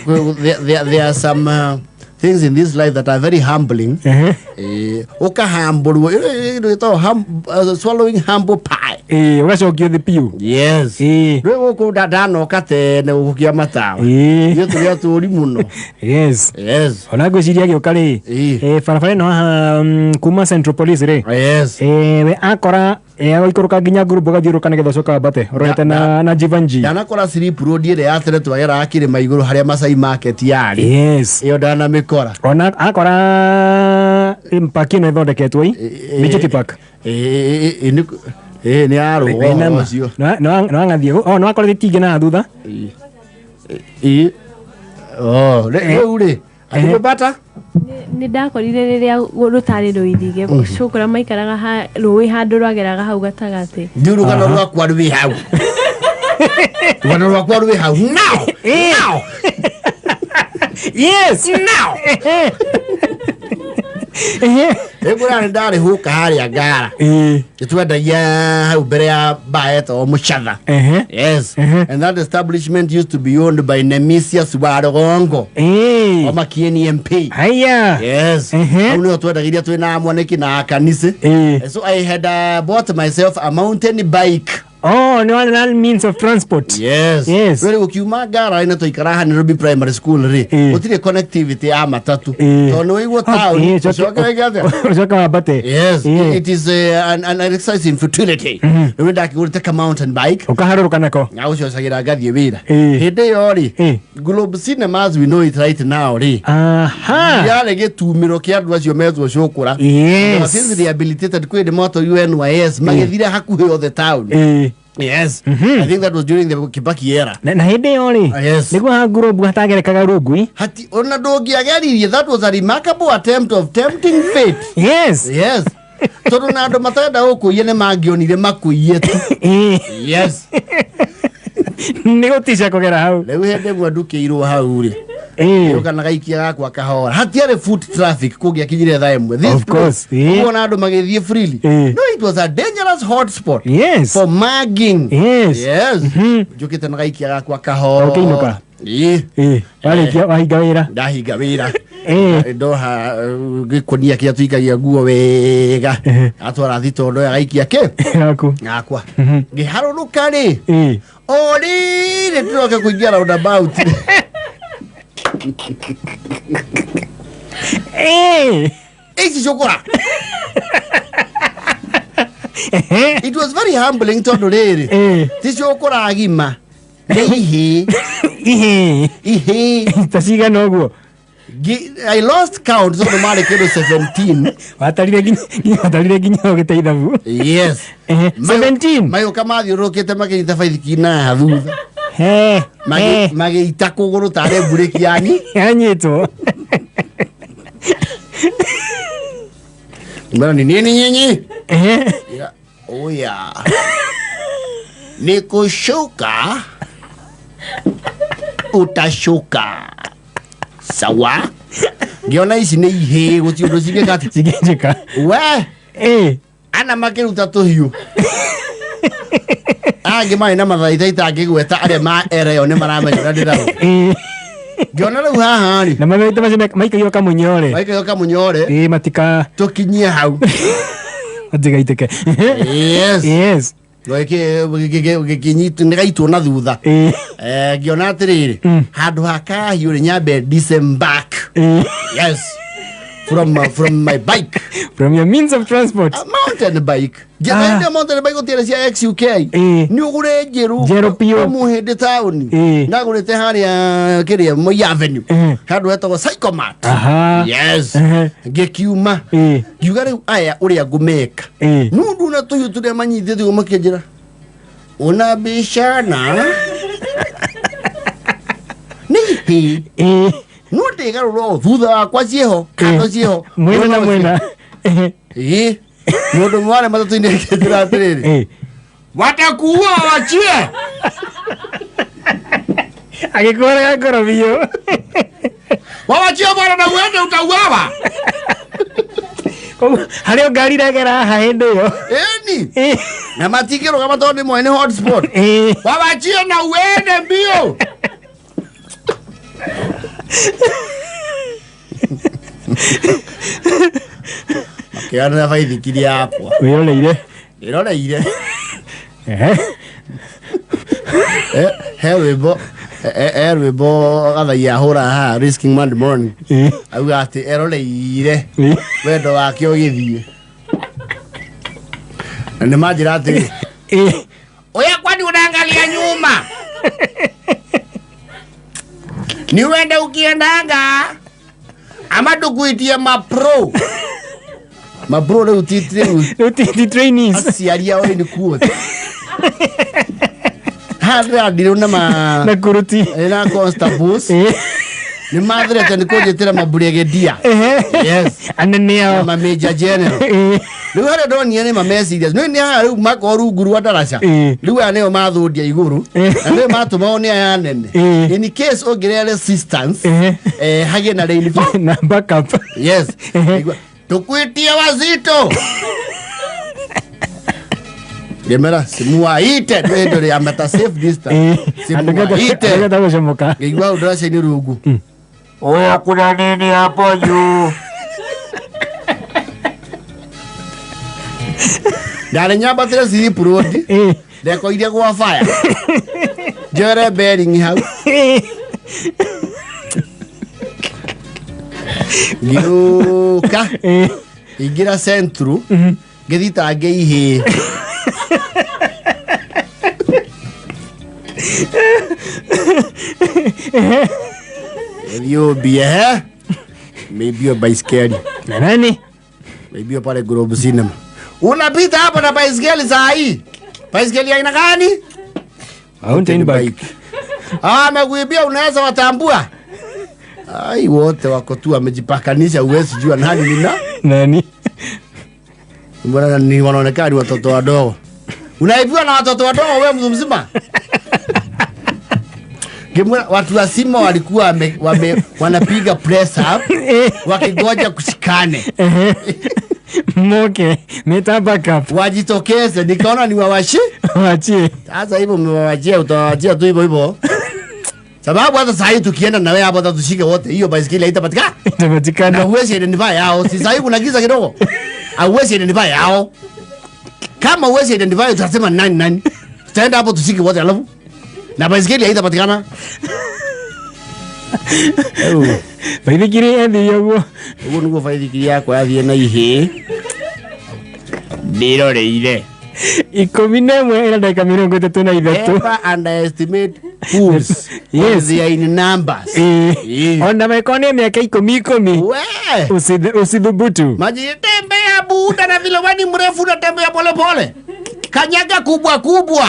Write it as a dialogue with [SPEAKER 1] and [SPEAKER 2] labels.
[SPEAKER 1] There are some things in this life that are very humbling.
[SPEAKER 2] Ehe.
[SPEAKER 1] Ũkahambũrwo ĩno ĩtagwo swallowing humble pie.
[SPEAKER 2] Ĩĩ, ũgacokio thĩ piũ.
[SPEAKER 1] Yes.
[SPEAKER 2] Ĩĩ.
[SPEAKER 1] Rĩu gũkũ ndanoka tene gũkĩa matawa.
[SPEAKER 2] Ĩĩ.
[SPEAKER 1] Ithuĩ tũrĩ atũri mũno.
[SPEAKER 2] Yes.
[SPEAKER 1] Yes.
[SPEAKER 2] Ona ngwĩciria agĩũka rĩ,
[SPEAKER 1] Ĩĩ.
[SPEAKER 2] barabara ĩno haha, kuma Central Police rĩ,
[SPEAKER 1] Yes.
[SPEAKER 2] we akora agũikũrũka nginya ngurubu ũgathiũrũka nĩgetha ũcoke wambate ũrorete na Jivanji.
[SPEAKER 1] Ndanakora slip road ĩrĩa ya tene twageraga kĩrĩma igũrũ harĩa Masai Market yarĩ.
[SPEAKER 2] Yes.
[SPEAKER 1] Ĩyo ndanamĩkora.
[SPEAKER 2] Ona akora park ĩno ĩthondeketwo i Mijiti Park.
[SPEAKER 1] Ĩ nĩ yarũga ũhoro ũcio.
[SPEAKER 2] No angathiĩ oh no akora gĩtingĩ na thutha.
[SPEAKER 1] Ĩ. Oh, rĩu rĩ. Akĩbata?
[SPEAKER 3] Nĩ ndakorire rĩrĩa rũtarĩ rũirige, cũkũra maikaraga rũĩ handũ rwageraga hau gatagatĩ.
[SPEAKER 1] Ndiũ rũgano rwakwa rwĩ hau. Rũgano rwakwa rwĩ hau. Now! Now!
[SPEAKER 2] Yes.
[SPEAKER 1] Now! Ĩkũrĩa nĩ ndarĩ hũka harĩa ngara.
[SPEAKER 2] Ĩĩ.
[SPEAKER 1] Twendagia hau mbere ya baa yetagwo Mũcatha.
[SPEAKER 2] Ehe.
[SPEAKER 1] Yes. And that establishment used to be owned by Nemesius Warogongo.
[SPEAKER 2] Ĩĩ.
[SPEAKER 1] O Makieni MP.
[SPEAKER 2] Haya.
[SPEAKER 1] Yes.
[SPEAKER 2] Ehe.
[SPEAKER 1] Hau nĩho twendagĩria twĩ na mwanĩki na akanisi.
[SPEAKER 2] Ĩĩ.
[SPEAKER 1] So I had bought myself a mountain bike.
[SPEAKER 2] Oh, no other means of transport.
[SPEAKER 1] Yes.
[SPEAKER 2] Yes.
[SPEAKER 1] Rĩu ũkiuma ngara-inĩ twaikara haha Nairobi Primary School rĩ,
[SPEAKER 2] Ĩĩ.
[SPEAKER 1] gũtirĩ connectivity ya matatu.
[SPEAKER 2] Ĩĩ.
[SPEAKER 1] Tondũ nĩ waigua taũni,
[SPEAKER 2] Ĩĩ, coke-
[SPEAKER 1] ũcoke wĩke atĩa?
[SPEAKER 2] Ũcoke wambate.
[SPEAKER 1] Yes,
[SPEAKER 2] Ĩĩ.
[SPEAKER 1] it is an exercise in futility. Rĩu nĩ ndakĩgũrĩte ka mountain bike.
[SPEAKER 2] Ũkaharũrũka nako.
[SPEAKER 1] Ngagũcocagĩra ngathiĩ wĩra.
[SPEAKER 2] Ĩĩ.
[SPEAKER 1] Hĩndĩ ĩyo rĩ,
[SPEAKER 2] Ĩĩ.
[SPEAKER 1] Globe Cinemas we know it right now rĩ.
[SPEAKER 2] Aha.
[SPEAKER 1] Yarĩ gĩtumĩro kĩa andũ acio metwo cũkũra.
[SPEAKER 2] Yes.
[SPEAKER 1] Since rehabilitated kwĩ ndĩ mwatwarirwo NYS magĩthire hakuhĩ othe town.
[SPEAKER 2] Ĩĩ.
[SPEAKER 1] Yes. I think that was during the Kibaki era.
[SPEAKER 2] Na hĩndĩ ĩyo rĩ,
[SPEAKER 1] Ah, yes.
[SPEAKER 2] nĩguo ha ngurubu hatagerekaga rungui.
[SPEAKER 1] Hati ona ndũngĩageririe, that was a remarkable attempt of tempting fate.
[SPEAKER 2] Yes.
[SPEAKER 1] Yes. Tondũ na andũ matarenda gũkũiya nĩ mangĩonire makũiye tu.
[SPEAKER 2] Ĩĩ.
[SPEAKER 1] Yes.
[SPEAKER 2] Nĩ gũtica kũgera hau.
[SPEAKER 1] Rĩu hĩndĩ ĩmwe ndukĩirwo hau rĩ.
[SPEAKER 2] Ĩĩ.
[SPEAKER 1] Ũka na gaikia gakwa kahora. Hatiarĩ foot traffic kũngĩakinyire thaa ĩmwe. This
[SPEAKER 2] Of course,
[SPEAKER 1] place,
[SPEAKER 2] ĩĩ.
[SPEAKER 1] Kuona andũ magĩthiĩ freely.
[SPEAKER 2] Ĩĩ.
[SPEAKER 1] No, it was a dangerous hotspot
[SPEAKER 2] Yes.
[SPEAKER 1] for mugging.
[SPEAKER 2] Yes.
[SPEAKER 1] Yes. Njũkĩte na gaikia gakwa kahora.
[SPEAKER 2] Ũkĩinũka?
[SPEAKER 1] Ĩĩ.
[SPEAKER 2] Ĩĩ. Warĩkia wahinga wĩra.
[SPEAKER 1] Ndahinga wĩra.
[SPEAKER 2] Ĩĩ.
[SPEAKER 1] Ndoha gĩkũnia kĩrĩa tũikagia nguo wega. Atwara thito ndoya gaikia kĩ?
[SPEAKER 2] Yaku.
[SPEAKER 1] Gakwa. Ngĩharũrũka rĩ.
[SPEAKER 2] Ĩĩ.
[SPEAKER 1] O rĩrĩ ndĩroka kũingĩra roundabout.
[SPEAKER 2] Ĩĩ.
[SPEAKER 1] Ici cũkũra. It was very humbling tondũ rĩrĩ.
[SPEAKER 2] Ĩĩ.
[SPEAKER 1] Ti cũkũra agima. Nĩ ihĩĩ.
[SPEAKER 2] Ihĩĩ.
[SPEAKER 1] Ihĩĩ.
[SPEAKER 2] Ta cigana ũguo.
[SPEAKER 1] I lost count tondũ marĩ kĩndũ 17.
[SPEAKER 2] Watarire nginya ũgĩte ithabu.
[SPEAKER 1] Yes.
[SPEAKER 2] Ehe, 17.
[SPEAKER 1] Mayũka mathiũrũrũkĩte makĩnyita baithikiri na thutha.
[SPEAKER 2] He. He.
[SPEAKER 1] Magĩita kũgũrũ tarĩ mburĩki yani.
[SPEAKER 2] Yanyitwo.
[SPEAKER 1] Mbona ni nini nyinyi?
[SPEAKER 2] Ehe.
[SPEAKER 1] Ya, oya. Ni kushuka utashuka. Sawa? Ngĩona ici nĩ ihĩĩ gũtirĩ ũndũ cingĩka atĩ.
[SPEAKER 2] Cingĩnjĩka.
[SPEAKER 1] We
[SPEAKER 2] Ĩĩ.
[SPEAKER 1] ana makĩruta tũhiũ. Angĩ marĩ na mathaita itangĩgweta arĩa ma era ĩyo nĩ maramenya ũrĩa ndĩrauga.
[SPEAKER 2] Ĩĩ.
[SPEAKER 1] Ngĩona rĩu haha rĩ.
[SPEAKER 2] Na mathaita macio maikagio kamunyore.
[SPEAKER 1] Maikagio kamunyore.
[SPEAKER 2] Ĩĩ matika
[SPEAKER 1] Tũkinyie hau.
[SPEAKER 2] matigaitĩke.
[SPEAKER 1] Yes.
[SPEAKER 2] Yes.
[SPEAKER 1] Gĩkĩnyitwo nĩ gaitwo na thutha.
[SPEAKER 2] Ĩĩ.
[SPEAKER 1] Ngĩona atĩrĩrĩ, handũ ha kahiũ rĩ nyambe disembark.
[SPEAKER 2] Ĩĩ.
[SPEAKER 1] Yes. From my bike.
[SPEAKER 2] From your means of transport.
[SPEAKER 1] A mountain bike. Ngĩenda mountain bike gũtirĩ cia XUK.
[SPEAKER 2] Ĩĩ.
[SPEAKER 1] Nĩ ũgũre njerũ.
[SPEAKER 2] Njerũ piũ.
[SPEAKER 1] Mũhĩndĩ taũni.
[SPEAKER 2] Ĩĩ.
[SPEAKER 1] Ndagũrĩte harĩa kĩrĩa Moi Avenue.
[SPEAKER 2] Ĩĩ.
[SPEAKER 1] Handũ hetagwo Psychomat.
[SPEAKER 2] Aha.
[SPEAKER 1] Yes.
[SPEAKER 2] Ehe.
[SPEAKER 1] Ngĩkiuma.
[SPEAKER 2] Ĩĩ.
[SPEAKER 1] Ngiuga rĩu aya ũrĩa ngũmeka.
[SPEAKER 2] Ĩĩ.
[SPEAKER 1] No nduna tũhiũ tũrĩa manyitĩte ũguo makĩnjĩra unabishana nĩ ihĩĩ.
[SPEAKER 2] Ĩĩ.
[SPEAKER 1] No ndĩgarũra ũũ thutha wakwa ciĩho kando ciĩho
[SPEAKER 2] Mwena na mwena. Ehe.
[SPEAKER 1] Ĩĩ. Mũndũ mwarĩ matatũ-inĩ akĩnjĩra atĩrĩrĩ,
[SPEAKER 2] Ĩĩ.
[SPEAKER 1] watakuua wachie.
[SPEAKER 2] Agĩkũraga ngoro biũ.
[SPEAKER 1] Wawachie bwana na uende utauawa.
[SPEAKER 2] Koguo harĩ o ngari iragera haha hĩndĩ ĩyo.
[SPEAKER 1] Ĩni.
[SPEAKER 2] Ĩĩ.
[SPEAKER 1] Na matingĩrũgama tondũ nĩ moĩ nĩ hotspot.
[SPEAKER 2] Ĩĩ.
[SPEAKER 1] Wawachie na uende mbio. Makĩoyanĩra baithikiri yakwa.
[SPEAKER 2] Wĩroreire.
[SPEAKER 1] Ndĩroreire.
[SPEAKER 2] Ehe.
[SPEAKER 1] He rwĩmbo, he rwĩmbo Gathaiya ahũra haha Risking Monday Morning. Auga atĩ eroreire wendo wake ũgĩthiĩ. Na nĩ manjĩra atĩrĩ, "Oya, kwani unaangalia nyuma? Ni uende ukiendanga ama tukuitie mapro." Mapro rĩu ti rĩu.
[SPEAKER 2] Rĩu ti trainees.
[SPEAKER 1] Aciari ao nĩ kuo haha ndĩrandirwo na ma
[SPEAKER 2] Na kuruti.
[SPEAKER 1] Na constables nĩ mathirete nĩ kũnjĩtĩra mabrigadier. Yes.
[SPEAKER 2] Anene
[SPEAKER 1] na
[SPEAKER 2] ao.
[SPEAKER 1] Ma major general. Rĩu harĩa ndonire nĩ mameciria nĩ haha rĩu makorwo rungu rwa ndaraca. Rĩu aya nĩo mathũndia igũrũ na nĩo matũmao nĩ aya nene in case ũngĩrĩa resistance, hagĩe na rainfall
[SPEAKER 2] na backup.
[SPEAKER 1] Yes. Igua, "Tukuitie wazito." Ngĩmera simuwaite hĩndĩ ĩrĩa meta safe distance, simuwaite.
[SPEAKER 2] Andå gũcomoka.
[SPEAKER 1] Ngĩigua hau ndaraca-inĩ rungu, "Oya, kuna nini hapo juu?" Ndarĩ nyambatĩre slip road, ndekoire gwa fire njoere bearing hau, ngĩũka ingĩra central, ngĩthitange ihĩĩ. Gĩthiĩ ũmbie he meibio baiskeli.
[SPEAKER 2] Na nani?
[SPEAKER 1] Meibio pale Globe Cinema. "Unapita hapo na baiskeli saa hii, baiskeli ya aina gani?"
[SPEAKER 2] Mountain bike.
[SPEAKER 1] "Ah, amekuibia, unaweza watambua?" Ai, wote wako tu wamejipakanisha, huwezi jua nani nina
[SPEAKER 2] Nani?
[SPEAKER 1] Mbona ni wanaonekana ni watoto wadogo. Unaibiwa na watoto wadogo wewe mtu mzima? Ngĩmwĩra, watu wazima walikuwa wanapiga press up wakigoja kushikane.
[SPEAKER 2] Moke meta backup.
[SPEAKER 1] Wajitokeze, nikaona ni wawashi.
[SPEAKER 2] Wachie.
[SPEAKER 1] Sasa hivyo mmewawachia, utawachia tu hivyo hivyo, sababu hata saa hii tukienda na wewe hapo, hata tushike wote, hiyo baiskeli haitapatikana. Na
[SPEAKER 2] Itapatikana.
[SPEAKER 1] huwezi identify yao. Si saa hii kuna giza kidogo, hauwezi identify yao. Kama huwezi identify, utasema nani nani? Tutaenda hapo tushike wote, alafu na baiskeli haitapatikana.
[SPEAKER 2] Baithikiri ethire ũguo.
[SPEAKER 1] Ũguo nĩguo baithikiri yakwa yathiĩ na ihĩĩ ndĩroreire.
[SPEAKER 2] 11 ĩna ndagĩka 33.
[SPEAKER 1] Never underestimate fools.
[SPEAKER 2] Yes.
[SPEAKER 1] They are in numbers.
[SPEAKER 2] Ona maĩkorwo nĩ mĩaka ikũmi ikũmi.
[SPEAKER 1] We.
[SPEAKER 2] Usithubutu.
[SPEAKER 1] Maji tembea buda, na vile wani mrefu unatembea pole pole, kanyaga kubwa kubwa.